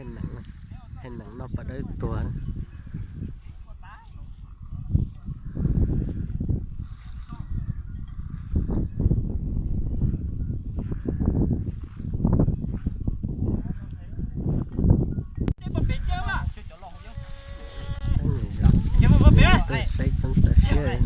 Nees, nees noj pas dawb tuag. Saib tseeb tam siab.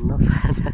No fab.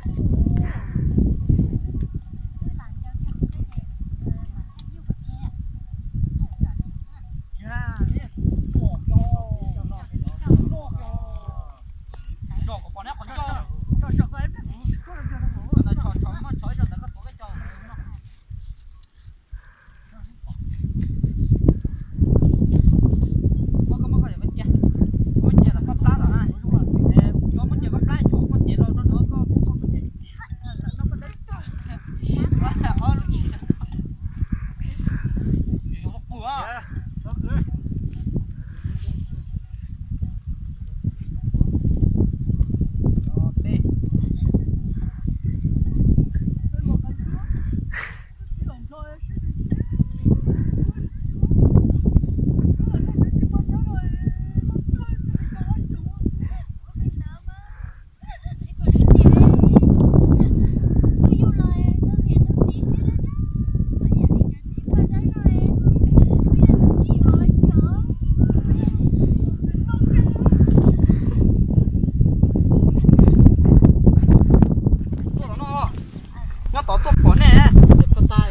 Nyob tod tuaj pom nej. Nyob tod,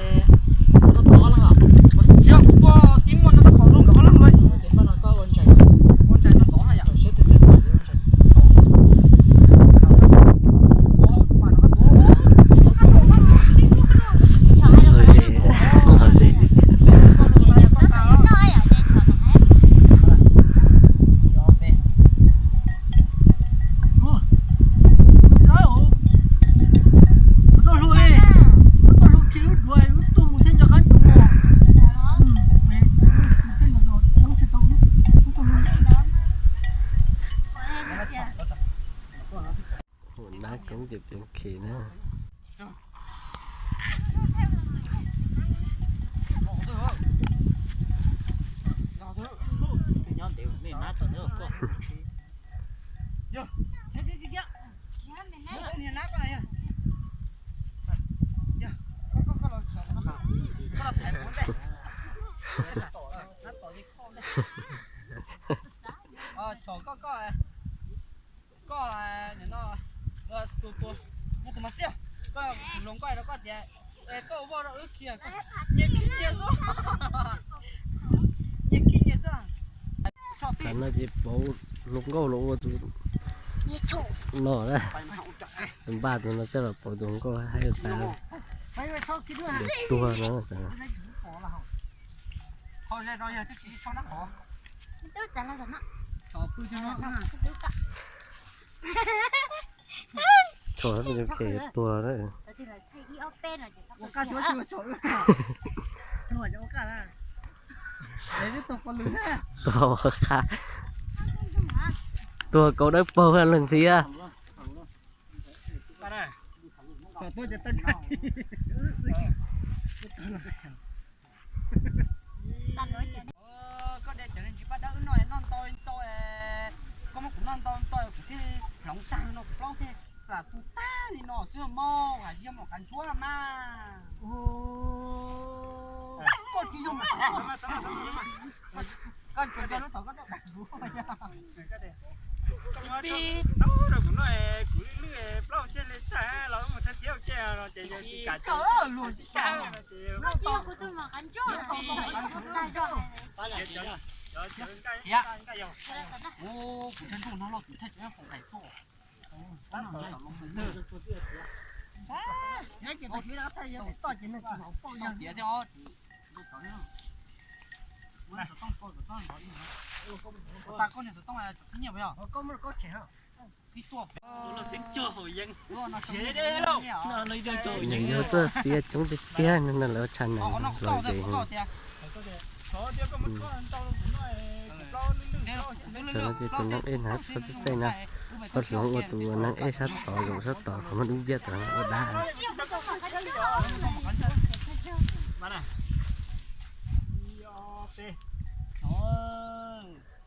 kuv tuaj tib muaj nyob tod pom zoo nkawd ob leeg lawm. Ua ntsais nyob tod na yom. Ua nab koob ces piav khes na. Koj, koj, koj, tus, tus, tus mas xiab, koj hluas nkauj rau koj tias, koj ua voj rau wb kiag, nyias khib nyias xwb, nyias khib nyias xwb. Tam no ces pauv hluas nkauj los ua tus no na. Tus npaj tus no coj los pauv tus hluas nkauj haib tas. Tuag no. Tso, tuag na. Tuag ua qab, tuag kauv dawb paug leej ntxhiab. Koj de cov niag ntsis paj dawb no noj ntau ntau, koj muab kuv noj ntau ntau kuv thiaj hloov tag no kuv plaub thiaj lam tu tag li no xwb mog, yog mos kav ntsuab mas. Koj tsis yog mos kav, koj tsis yog lub thaum koj tuaj dag kuv. Rau kuv no kuv lwj lwj plaub thiaj li tag los mus thaij txiv ces yog tsis kam luag tsis tag. Kuv thaij nrooj no los kuv thaij tsis foom qais tuaj. Tiav thiab os. Nws yog tuaj xiav coob tiag tiag no, lawv tshaj na, lom zem heev. Tus neeg ej hnav tsho txej txej na, ua hloov ua tus neeg ej sab tod zaum sab tod kom muaj dub nciab tod ua dab.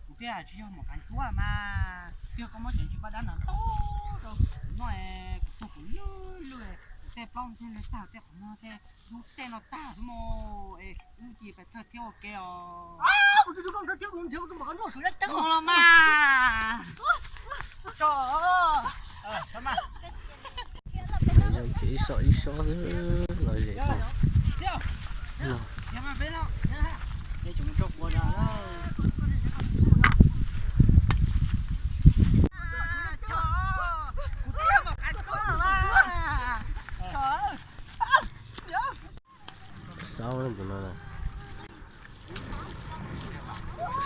Kuv thiaj hais tsis yog mom qev tuaj mas, tiag koj muab cov ntsis paj dab no tau rau kuv noj, kuv tuag kuv lwj lwj, kuv tej plaub thiaj li tag, tej qhov muag thiaj dub tej no tag xwb mas. Es wb cia pes thawj thiab ua ke os. Ua los mas. Ib sob ib sob xwb los zem. Saub no,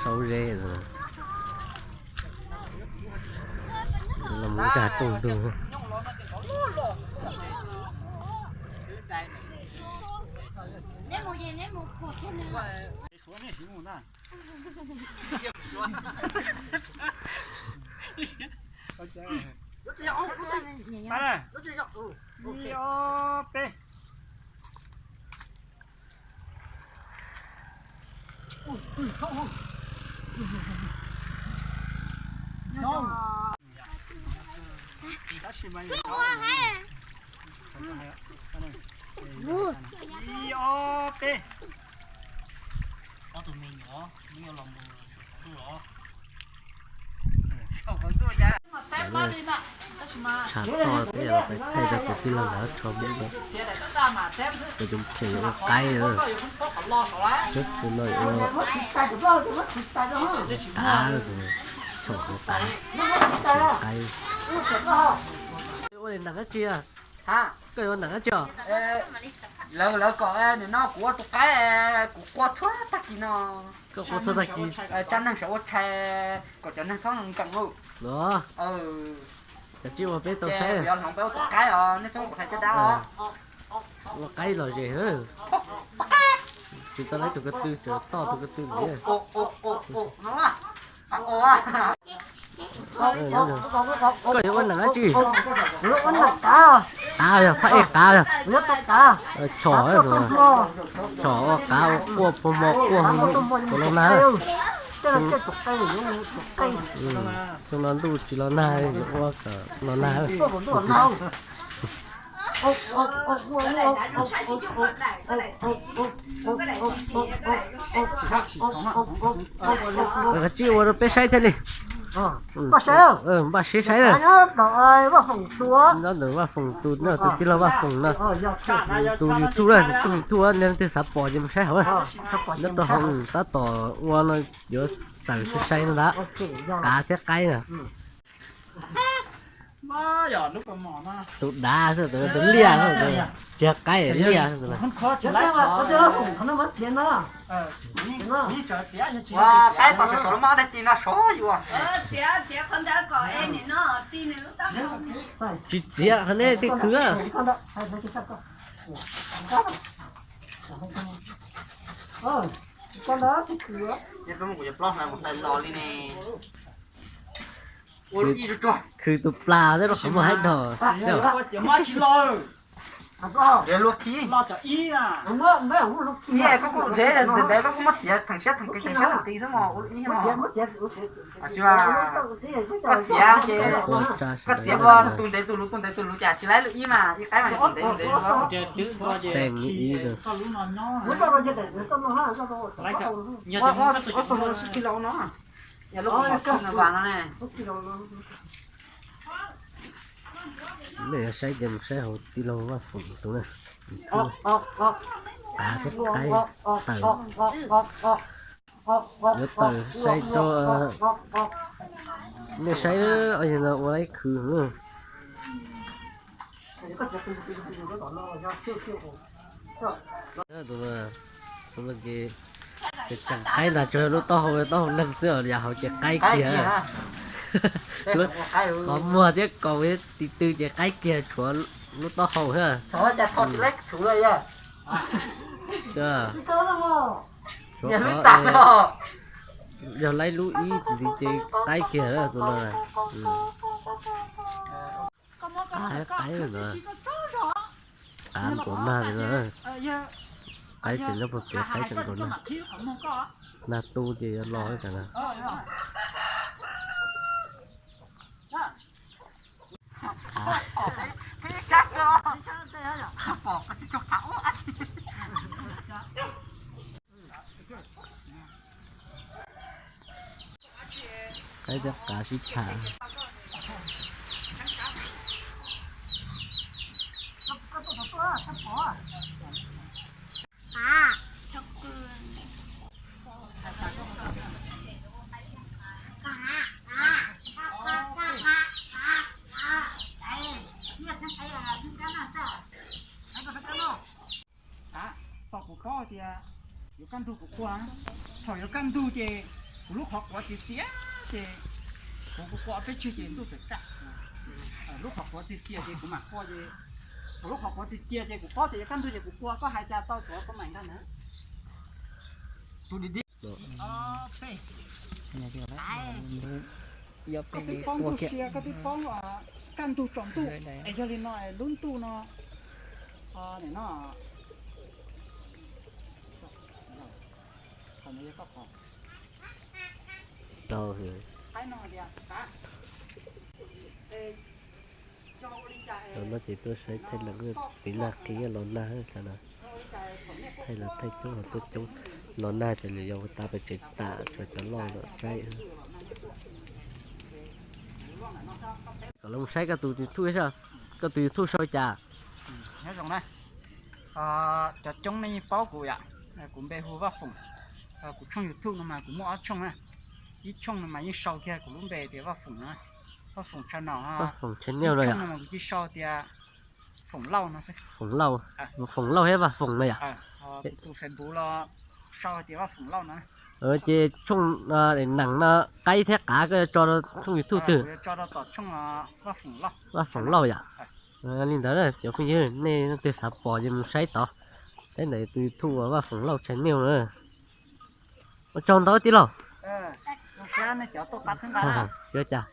saub zeb, los mus ib tag rooj ntug. Ib, ob, peb. Ib, ob, peb. Ob tug me nyuam, neb yuav los mus saum qhov ntuj los? Saum qhov ntuj cas? Tshav toj peb los pais thaij rau tus tij laug ntawd tsho peb, tus tus phem yuav ua qaib lawm. Tus no yuav ua qav, tsho ua qav, qaib. Ua li nram dab tsi? Koj yuav nram dab tsi os? Lawv, lawv kom nim no kuv ua tus qaib, kuv qua txhua tag kis no. Koj qua txhua tag kis? Tsa neeg saum ua tshais kom cov neeg txhob nkees lawm. Los, cov tsis ua peb tau saib. Kuv yuav hloov peb ua tus qaib os, nej txhob ua kuv hais caj dab os. Ua qaib lom zem. Tsis tau lawv tus ko tw, tseem toj tus ko tw li. Koj yuav ua nram dab tsi? Qav yog, phaj ej qav yog. Tshom, tshom ua qav, ua quaj puag mo quaj puag los nag. Xyoo no ntuj tsis los nag, yuav ua kom los nag. Koj tsis ua rau peb saib thiaj li. Npaj seb saib na. Nyob ntawm Vaj Foom tus, tus tij laug Vaj Foom no, tus YouTube na, tus tshooj YouTube, nej leej twg xav pom ces mus saib hauv na. Nyob rau hauv tab tom ua no yuav tawm saib saib no ntag. Qav thiab qaib na. Tus dav xwb, tus liaj xwb, tiag qaib liaj xwb. Qaib tom saum saum lub mab dab tsi no sov yuav. Tsis txiav, qhov nej tej khwv. Kuv yuav plaub hla mus tais los li ne. Khwv tus plas tej rau qhov muag haib dhos. Koj kuj ntev ntev koj kuj muab txiav theem siab theem qis theem siab theem qis xwb mos, ua ib mos. Koj txiav ces koj txiav ua tus ntev tus luv tus ntev tus luv cas tsis laib lub ib mas ib qaib mas tus ntev tus ntev. Nej yuav saib ces mus saib hauv tij laug Vaj Foom tus na. Qav thiab qaib tawm. Yuav tawm saib rau nej saib, ua li no ua laib khwv. Tus no ces Tseem qaib ntag, tsuas lub taub hau, taub hau neeg xwb, yam hauv ces qaib kiag. Qhov muag thiab kaus thiab tis tw ces qaib kiag, tshuav lub taub hau thiab. Yog laib lub ib ntxiv ces qaib kiag tus no. Qaib, qaib no, qaib nkaus nag li no. Qaib tseem nyob puag pem, qaib tseem nkaus nag. Nag tu ces yuav los tas na. Qaib thiab qav sib tham. Tom kuv paub tias yuav kaj ntug kuv qua, thaum yuav kaj ntug ces kuv lub qhov quav txias txias ces kuv qua peb tseg ces ntuj txawm kaj. Lub qhov quav txias txias ces kuv mam qua ces, thaum lub qhov quav txias txias ces kuv paub tias yuav kaj ntug ces kuv qua, koj hais cas tau tuav koj mam nkag na. Koj twb paub ntuj sia, koj twb paub kaj ntug tsaus ntuj, es yog li no lub ntuj no, no, no ces tuaj saib thaij leej, tiv nag qis los nag, thaij los thaij coob los tuaj coob, los nag ces lawv yuav ua tas pes tsev tas, tshuav cov loj lawm saib. Kom lawv mus saib koj tus YouTube, koj tus YouTube sau cas? Nyob zoo na, cov coob nej yeej paub kuv yom, kuv npe hu Vaj Foom. Kuv tshooj YouTube no mas kuv muaj ob tshooj na, ib tshooj no mas yeej sau kiag kuv lub npe tias Vaj Foom no, Vaj Foom channel, ib tshooj no mas kuv cia sau tias Foom Lauj no xwb. Foom Lauj, Foom Lauj thiab Vaj Foom no yom? Tus Facebook los sau tias Vaj Foom Lauj no. Ces tshooj nees no, qaib thiab qav koj yuav tso rau tshooj YouTube twg? Tso rau tom tshooj Vaj Foom Lauj. Vaj Foom Lauj yom? Li ntawd cov phooj ywg, nej leej twg xav pom ces mus saib tod, saib ntawm tus YouTube Vaj Foom Lauj channel na. Ua tsaug ntau tij laug. Ua cas?